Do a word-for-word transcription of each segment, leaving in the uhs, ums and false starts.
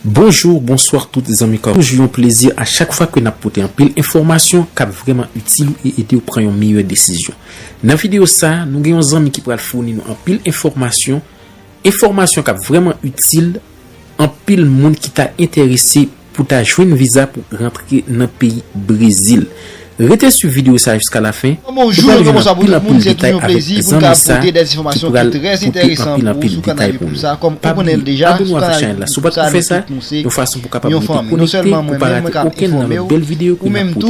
Bonjou, bonswa tout zanmi kòm. Toujou yon plezi a chak fwa ke n ap pote anpil enfòmasyon k ap vrèman itil ou e ede w pran yon meyè desizyon. Nan videyo sa, nou gen yon zanmi ki pral founi nou anpil enfòmasyon, enfòmasyon k ap vrèman itil anpil moun ki ta enterese pou ta jwenn viza pou rantre nan peyi Brezil. Rete swiv videyo sa jiska lafen, nou pral jwenn anpil anpil detay avèk zanmi sa ki pral pote anpil anpil detay pou nou. Pa bliye abòne avèk chanèl la si w pa t ko fè sa, yon fason pou w kapab rete konekte pou pa rate okenn nan lòt bèl videyo ke n ap pote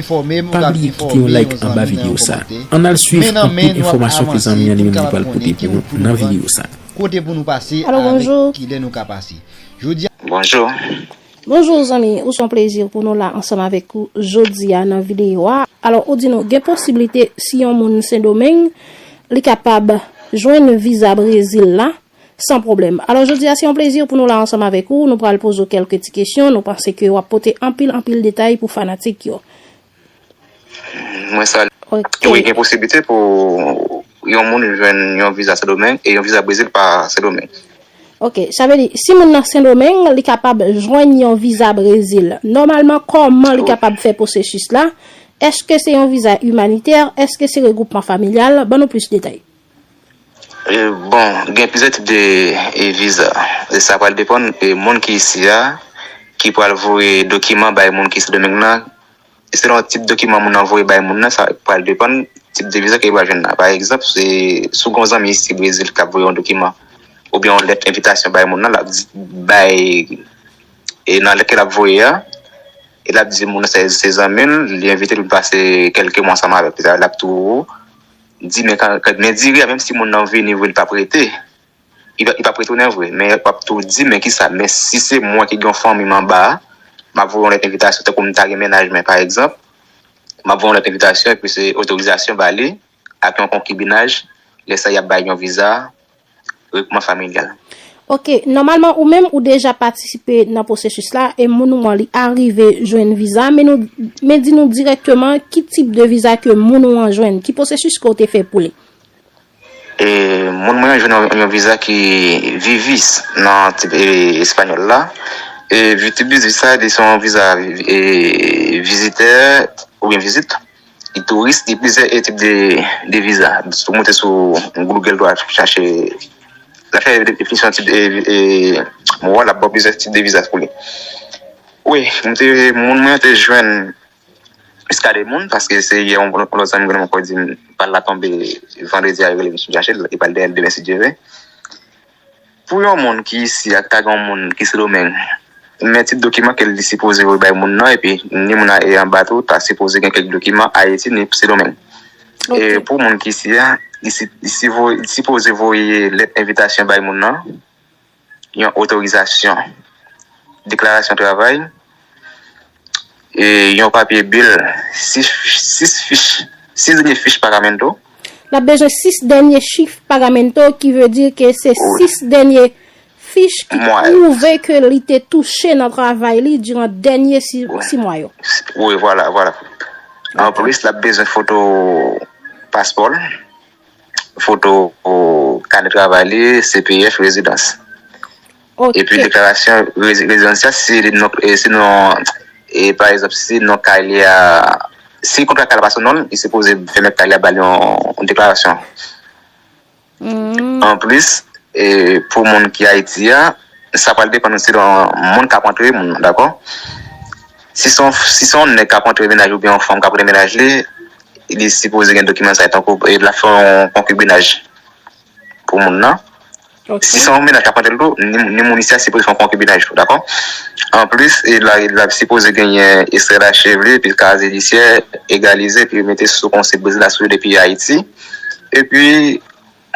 pou nou. Pa bliye kite yon like anba videyo sa. Ann al swiv anpil enfòmasyon ke zanmi an li menm li pral pote pou nou nan videyo sa. Kote pou nou pase, avèk kilè nou ka pase. Jodi a. Bonjou. Bonjou zanmi, ou se yon plezi pou nou la ansanm avèk ou jodi a nan videyo a. Alò, ou di nou, gen posiblite si yon moun Sendomeng, li kapab jwenn viza Brezil la san pwoblèm. Alò, jodi a, se yon plezi pou nou la ansanm avèk ou. Nou pral poze w kèlke ti kesyon. Nou panse ke w ap pote anpil, anpil detay pou fanatik yo. Mwen sa. Ok. Wi, gen posiblite pou yon moun jwenn yon viza Sendomeng e yon viza Brezil pa Sendomeng. Ok, sa vle di, si moun nan Sendomeng, li kapab jwenn yon viza Brezil. Nòmalman, kòman li kapab fè pwosesis la? Èske se yon viza imanitè? Èske se regwoupman familyal? Ban nou plis detay. E, bon, gen plizyè tip de e, viza. E sa pral depann e, moun ki isi a, ki pral voye dokiman bay moun ki Sendomeng nan. E selon tip dokiman moun nan voye bay moun nan, sa pral depann tip de viza ke li pral jwenn nan. Pa egzanp, se, si w gen yon zanmi isi Brezil k ap voye yon dokiman, oubyen yon lèt envitasyon bay moun nan, l ap di, bay, e nan lèt ke l ap voye a, e l ap di moun nan se, se zanmi l, li envite l pou l pase kèlke mwa ansanm avèk li. Sa vle di l ap tou di, men kan, men diri a, menm si moun nan vini vre, li p ap rete. Li p ap, li p ap retounen vre, men w ap tou di, men kisa, men si se mwen ki gen yon fanmi m anba a, m ap voye yon lèt envitasyon, tankou m ta gen mennaj mwen, pa egzanp, m ap voye yon lèt envitasyon, epi se otorizasyon ba li, ak yon konkibinaj, lè sa y ap bay yon viza, regwoupman familyal. Ok, nòmalman ou menm ou deja patisipe nan pwosesis la e moun ou an li arive jwenn viza, men nou, men di nou dirèkteman ki tip de viza ke moun ou an jwenn, ki pwosesis ke w te fè pou li. E, moun mwen an jwenn yon, yon viza ki vivis nan tip e, espanyòl la. E, vi-, tip viza sa, li se yon viza e, vizitè oubyen vizit. Li touris, li plizyè e, tip de, de viza. Si w moute sou Google, w ap chache, l ap fè definisyon tip e, e, mo a, l ap ba w plizyè tip de viza pou li. Wi, m te, moun mwen te jwenn jiska demoun, paske se yè yon, yon lòt zanmi m ankò di m, pal la tonbe vandredi a, yo rele m sou chache l, li pral demen, demen si Dye vle. Pou yon moun ki isi a, ki ta gen yon moun ki Sendomeng, men tip dokiman ke li sipoze voye bay moun nan, epi ni moun nan e anba tou, ta sipoze gen kèk dokiman Ayiti, ni Sendomeng. E pou moun ki isi a, li si, li sivo-, li sipoze voye lèt envitasyon bay moun nan, yon otorizasyon, deklarasyon travay, e yon papye bil, sis, sis fich, sis dènye fich pagamento. L ap bezwen sis dènye chif pagamento, ki vle di ke se sis dènye fich ki pwouve ke li te touche nan travay li diran dènye sis, sis mwa yo. Wi, vwala, vwala. Anplis, l ap bezwen foto paspò l, foto kanè travay li, C P F, rezidans. Ok. Epi deklarasyon rezi-, rezidans la, si li non, e, si non, e, pa egzanp, si non kay li a, si kontra kay la pa sou non l, li sipoze fè mèt kay la ba li yon, yon deklarasyon. Anplis, e, pou moun ki Ayiti a, sa pral depann selon moun k ap antre moun nan, dakò? Si se yon, si se yon nèg k ap antre mennaj li oubyen yon fanm k ap antre mennaj li, li sipoze gen dokiman sa yo tankou, e, l ap fè yon konkibinaj pou moun nan. Ok. Si se yon mennaj k ap antre l tou, ni, ni moun isi a sipoze fè yon konkibinaj tou, dakò? Anplis, e, l ap, l ap sipoze genyen ekstrè lachev li, epi kazye jidisyè, egalize, epi mete sou konsil Brezil la sou li depi Ayiti. Epi,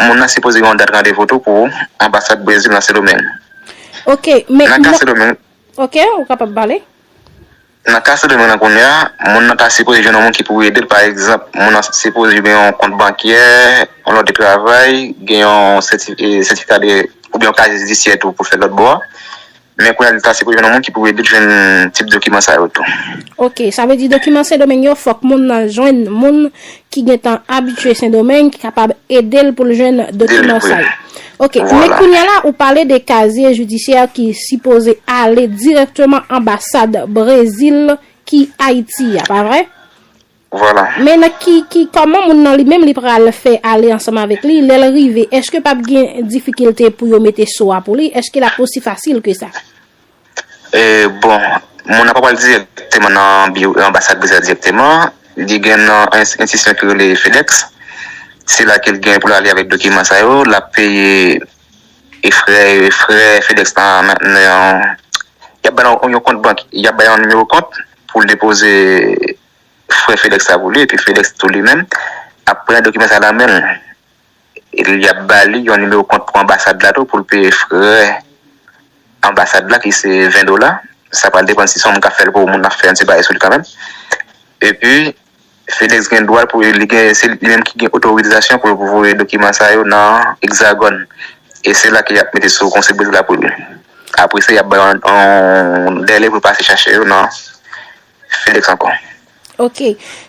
moun nan sipoze gen yon dat randevou tou pou anbasad Brezil nan Sendomeng. Ok, men nan ka Sendomeng. Ok, ou kapab pale. Nan ka Sendomeng nan kounye a, moun nan ta sipoze jwenn yon moun ki pou ede l. Pa egzanp, moun nan sipoze gen yon kont bankyè, yon lòd de travay, gen yon sèti-, e, sètifika de, oubyen yon kazye jidisyè tou pou fè lòt bò a. Men kounye a li ta sipoze jwenn yon moun ki pou ede l jwenn tip dokiman sa yo tou. Ok, sa vle di dokiman Sendomeng yo, fòk moun nan jwenn moun ki gentan abitye Sendomeng, ki kapab ede l pou l jwenn dokiman sa yo. Ok, men kounye a la, ou pale de kazye jidisyè ki sipoze ale dirèkteman anbasad Brezil ki Ayiti a, pa vre? Vwala. Men nan ki, ki, kòman moun nan li menm li pral fè ale ansanm avèk li, lè l rive, èske p ap gen difikilte pou yo mete so a pou li? Èske l ap osi fasil ke sa? E, bon, moun nan pa pral dirèkteman nan biwo anbasad Brezil la dirèkteman. Li gen nan ins- enstitisyon ki rele FedEx. Se la ke l gen pou l ale avèk dokiman sa yo. L ap peye e frè, frè FedEx nan, nan, nan y ap bay yon, yon kont bank, y ap bay yon nimewo kont pou l depoze frè FedEx la pou li, epi FedEx tou li menm ap pran dokiman sa nan men l. E li ap ba li yon nimewo kont pou anbasad la tou pou l peye frè anbasad la ki se ven dola. Sa pral depann si se yon moun k ap fè l pou moun nan fè yon ti bagay sou li kanmenm. Epi FedEx gen dwa pou li gen, se li menm ki gen otorizasyon pou l voye dokiman sa yo nan Egzagòn. E se la ke y ap mete sou konsil Brezil la pou li. Apre sa, y ap ba yon, yon dèle pou l pase chache yo nan FedEx ankò. Ok.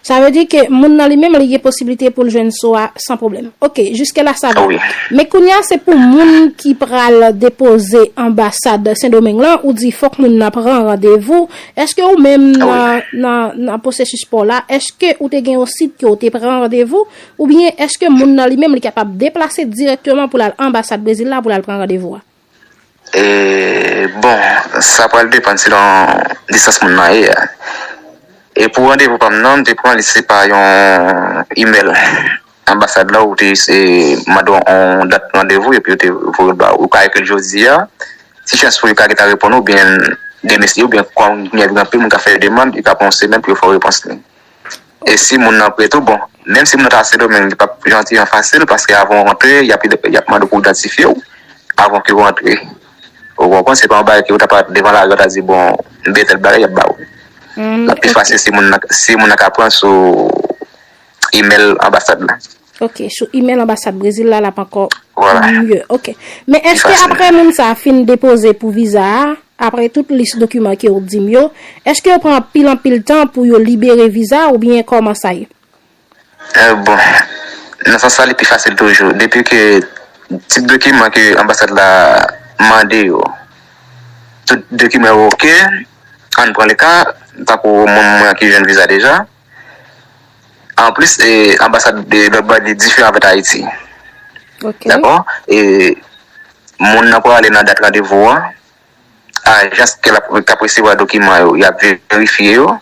Sa vle di ke moun nan li menm li gen posiblite pou l jwenn so a san pwoblèm. Ok, jiske la sa va. Men kounye a se pou moun ki pral depoze anbasad Sendomeng lan, ou di fòk moun nan pran randevou. Èske ou menm nan, nan, nan pwosesis pa w la, èske ou te gen yon sit ke w te pran randevou? Oubyen èske moun nan li menm li kapab deplase dirèkteman pou l al anbasad Brezil la pou l al pran randevou a? E, bon, sa pral depann selon distans moun nan ye a. E pou randevou pa m nan, m te pran li se pa yon imèl anbasad la ou te e, mande w yon dat randevou epi yo te voye l ba ou. Ou ka ekri l jodi a. Ti chans pou yo ka gentan reponn ou, oubyen demen si, oubyen kòm gen anpil moun k ap fè demann, li ka pran yon semèn pou yo fè w repons li. E si moun nan prè tou, bon, menm si moun nan ta Sendomeng, li p ap jantiman fasil paske avan w rantre, y ap, y ap mande w pou w idantifye w avan ke w rantre. Ou konprann? Se pa yon bagay ke w ta pral devan lari, w ta di, bon, m bezwen tèl bagay, y ap ba w. L ap pi fasil si moun nan, si moun nan ka pran sou imèl anbasad la. Ok, sou imèl anbasad Brezil la, l ap ankò mye. Ok. Men èske apre moun sa a fin depoze pou viza a, apre tout lis dokiman ke w di m yo, èske yo pran anpil anpil tan pou yo libere viza oubyen kòman sa ye? E, bon, nan sans sa, li pi fasil toujou. Depi ke tip dokiman ke anbasad la mande yo, tout dokiman yo oke, ann pran le ka, tankou moun mwen ki jwenn viza deja. Anplis, e, anbasad de lòt bò li diferan avèk Ayiti. Dakò? E, moun nan pou ale nan dat randevou an, ajans ke l ap, k ap resevwa dokiman yo, y ap verifye yo.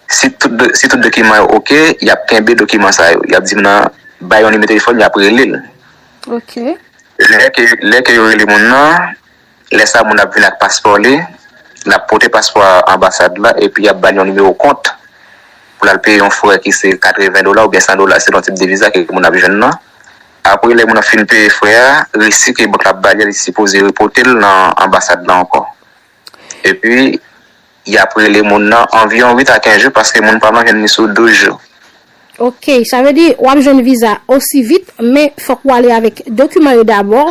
Si tout, do- si tout dokiman yo oke, y ap kenbe dokiman sa yo. Y ap di moun nan bay yon nimewo telefòn, y ap rele l. Lè ke, lè ke yo rele moun nan, lè sa moun ap vin ak paspò li, l ap pote paspò a anbasad la, epi y ap ba l yon nimewo kont pou l al peye yon frè ki se katreven dola oubyen san dola selon tip de viza ke moun ap jwenn nan. Apre lè moun nan fin peye frè a, resi ke bank la ap ba li a, li sipoze repote l nan anbasad la ankò. Epi, y ap rele moun nan anviwon uit a kenz jou paske moun pa nan jwenn li sou douz jou. Ok, sa vle di w ap jwenn viza osi vit, men fòk w ale avèk dokiman yo dabò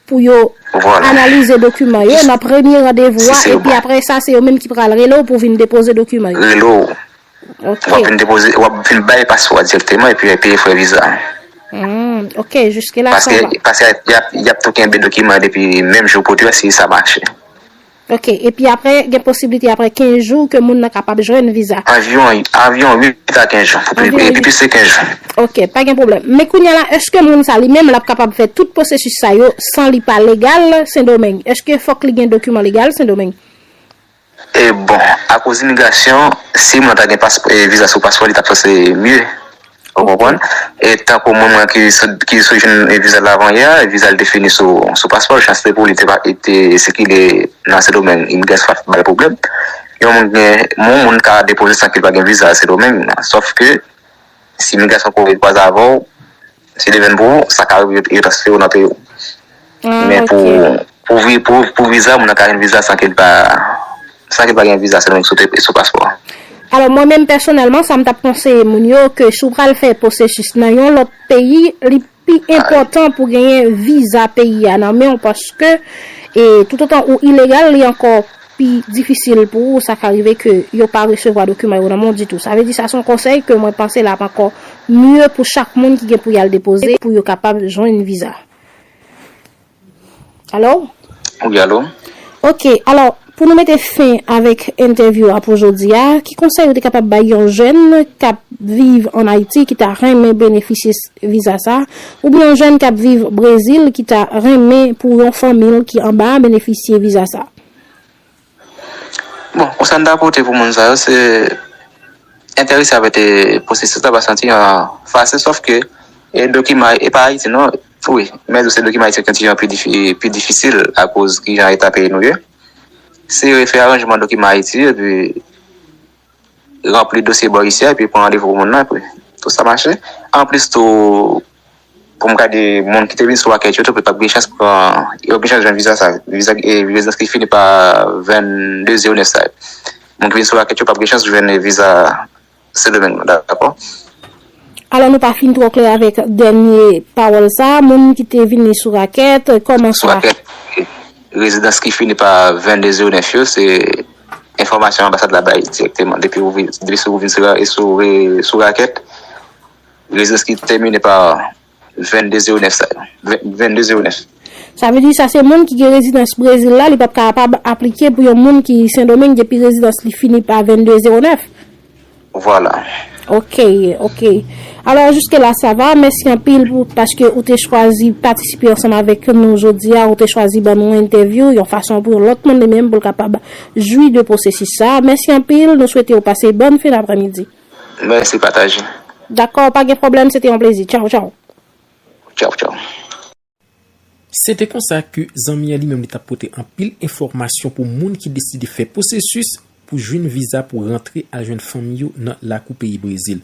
pou yo analize dokiman yo nan premye randevou a, epi apre sa, se yo menm ki pral rele w pou vin depoze dokiman yo. Rele w. W ap vin depoze, w ap vin bay paspò a dirèkteman epi peye frè viza. Ok, jiske la sa va. Paske y ap, y ap tou kenbe dokiman depi menm jou pote a si sa mache. Ok, epi apre, gen posiblite apre kenz jou ke moun nan kapab jwenn viza. Anviwon, anviwon uit a kenz jou, pou pi, epi plis se kenz jou. Ok, pa gen pwoblèm. Men kounye a la, èske moun sa li menm l ap kapab fè tout pwosesis sa yo san li pa legal Sendomeng? Èske fòk li gen dokiman legal Sendomeng? E bon, akoz imigrasyon, si moun nan ta gen paspò, e viza sou paspò, li t ap sanse mye. Ou konprann? E tankou moun mwen ki sot, ki sot jwenn viza l avanyè a, viza l te fini sou, sou paspò l, chans te pou li te, li te sikile nan Sendomeng, imigrasyon pa t ba l pwoblèm. Yon moun gen, yon moun ka depoze san ke l pa gen viza Sendomeng, sòf ke si imigrasyon koze kwaze avè w, si li vin pou ou, sa ka rive yo, yo transfere w nan peyi w. Men pou, pou, vi- pou, pou viza, moun nan ka jwenn viza san ke l pa, san ke l pa gen viza Sendomeng sou, sou paspò a. Alò, mwen menm pèsonèlman, sa m t ap konseye moun yo, ke si w pral fè pwosesis nan yon lòt peyi, li pi enpòtan pou genyen viza peyi a nan men w, paske E toutotan ou ilegal, li ankò pi difisil pou ou, sa ka rive ke yo pa resevwa dokiman yo nan men w ditou. Sa vle di sa se yon konsèy ke mwen panse l ap ankò mye pou chak moun ki gen pou y al depoze, pou yo kapab jwenn viza. Alo? Wi, alo? Ok, alò, pou nou mete fen avèk entèvyou a pou jodi a, ki konsèy ou te kapab bay yon jèn k ap viv ann Ayiti ki ta renmen benefisye viza sa, oubyen yon jèn k ap viv Brezil ki ta renmen pou yon fanmi l ki anba a benefisye viza sa? Bon, konsèy m ta pote pou moun sa yo, se enterese avèk pwosesis la, pa santi an fasil, sòf ke e dokiman, e pa Ayiti non, wi, men se dokiman Ayiti ki yon ti jan pi difi- pi difisil akoz kijan eta peyi nou ye. Se fè aranjman dokiman Ayiti, epi ranpli dosye bò isi a, epi pran randevou pou moun nan, epi tou sa mache. Anplis tou, pou m gade moun ki te vin sou rakèt yo tou, p ap gen chans pran, yo gen chans jwenn viza sa, viza e rezidans ki fini pa vennde zewo nèf sa. Moun ki vin sou rakèt yo p ap gen chans jwenn viza Sendomeng nan, dakò? Alò nou pa fin twò klè avèk dènye pawòl sa, moun ki te vini sou rakèt, kòman Sou sa? Rakèt, rezidans ki fini pa vennde zewo nèf yo, se enfòmasyon anbasad la bay dirèkteman. Depi ou vin, depi sou ou vin sou, ra- sou, re- sou rakèt, rezidans ki tèmine pa vennde zewo nèf sa yo. Vennde zewo nèf. Sa vle di sa se moun ki gen rezidans Brezil la, li p ap kapab aplike pou yon moun ki Sendomeng depi rezidans li fini pa vennde zewo nèf? Vwala. Ok, ok. Alò, jiske la sa va. Mèsi anpil pou paske ou te chwazi patisipe ansanm avèk nou jodi a, ou te chwazi ban nou entèvyou, yon fason pou yon lòt moun li menm pou l kapab jwi de pwosesis sa. Mèsi anpil, nou swete w pase bòn fen daprèmidi. Mèsi, pataje. Dakò, pa gen pwoblèm, se te yon plezi. Tchaw, tchaw. Tchaw, tchaw. Se te konsa ke zanmi an li menm li t ap pote anpil enfòmasyon pou moun ki deside fè pwosesis pou jwenn viza pou rantre al jwenn fanmi yo nan lakou peyi Brezil.